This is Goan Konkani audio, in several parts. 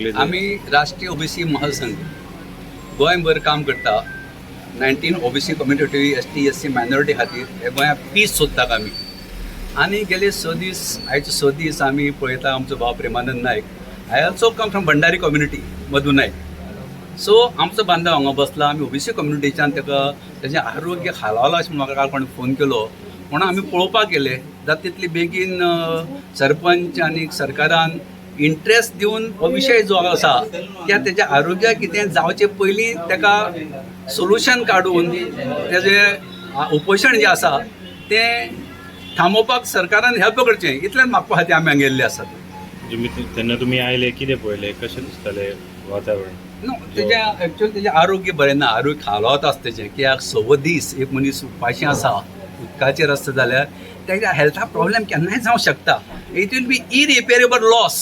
आमी राष्ट्रीय ओबीसी महासंघ गोंयभर काम करता. 19 OBC community, ST, SC minority खातीर हे गोंयांत पीस सोदतात आमी. आनी गेले 6 दीस, आयचे 6 दीस आमी पळयता आमचो भाव Premanand Naik. I also come from Bhandari community, Madhu Naik. So आमचो बांधव हांगा बसला. आमी ओबीसी कम्युनिटीच्यान ताका तेजें आरोग्य खालावलां अशें म्हाका काल कोणी फोन केलो म्हणून आमी पळोवपाक गेले. जाता तितले बेगीन सरपंच आनी सरकारान इंट्रस्ट दिवन हो विशय जो आसा त्या तेज्या आरोग्याक कितें जावचे पयलीं ताका सोल्युशन काडून तेजें उपोशण जें आसा तें थांबोवपाक सरकारान हेल्प करचें, इतलेंच मागपा खातीर आमी हांगा गेल्ले आसात. तुम्ही तेन्ना तुमी आयले, कितें पळयलें, कशें दिसतालें वातावरण? नो, तेजें एक्चुअली तेजें आरोग्य बरें ना, आरोग्य खालावत आसा तेजें, कित्याक 6 दीस एक मनीस उपाशी आसा, उदकाचेर आसता जाल्यार तेज्या हेल्था प्रॉब्लेम केन्नाय जावंक शकता. It will be irreparable loss.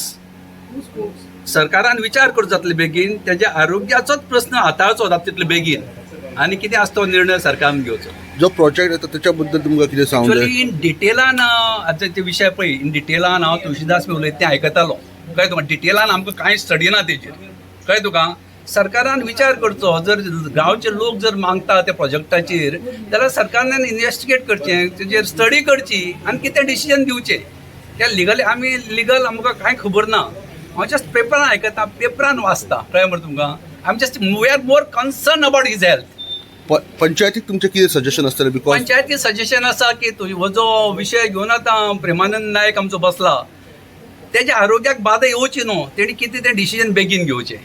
सरकारान विचार करचो जातले बेगीन, तेज्या आरोग्याचोच प्रस्न हाताळचो जाता तितले बेगीन आनी कितें आसता तो निर्णय सरकारान घेवचो. जो प्रोजेक्ट येता त्याच्या बद्दल तुमकां कितें सांगूंक जाय? एक्चुअली इन डिटेलान आतां ते विशय पळय, इन डिटेलान हांव तुळशीदास बी उलयता तें आयकतालो. कळ्ळें तुका? डिटेलान आमकां कांय स्टडी ना तेजेर. कळ्ळें तुका? सरकारान विचार करचो. जर गांवचे लोक जर मागता त्या प्रोजेक्टाचेर जाल्यार सरकारान इन्वेस्टिगेट करचें, तेजेर स्टडी करची आनी कितें डिसिजन दिवचें. ते लिगली आमी लिगल आमकां कांय खबर ना. हांव जस्ट पेपरान आयकता, पेपरान वाचता. कळ्ळें मरे तुमकां? आमी just, we are more concern about his health. पंचायतीक तुमचें कितें सजेशन आसतलें because पंचायती सजेशन आसा की तुज हो जो विशय घेवन आतां प्रेमानंद नायक आमचो बसला, तेज्या आरोग्याक बादा येवची न्हू, तेणी कितें तें डिसिजन बेगीन घेवचें.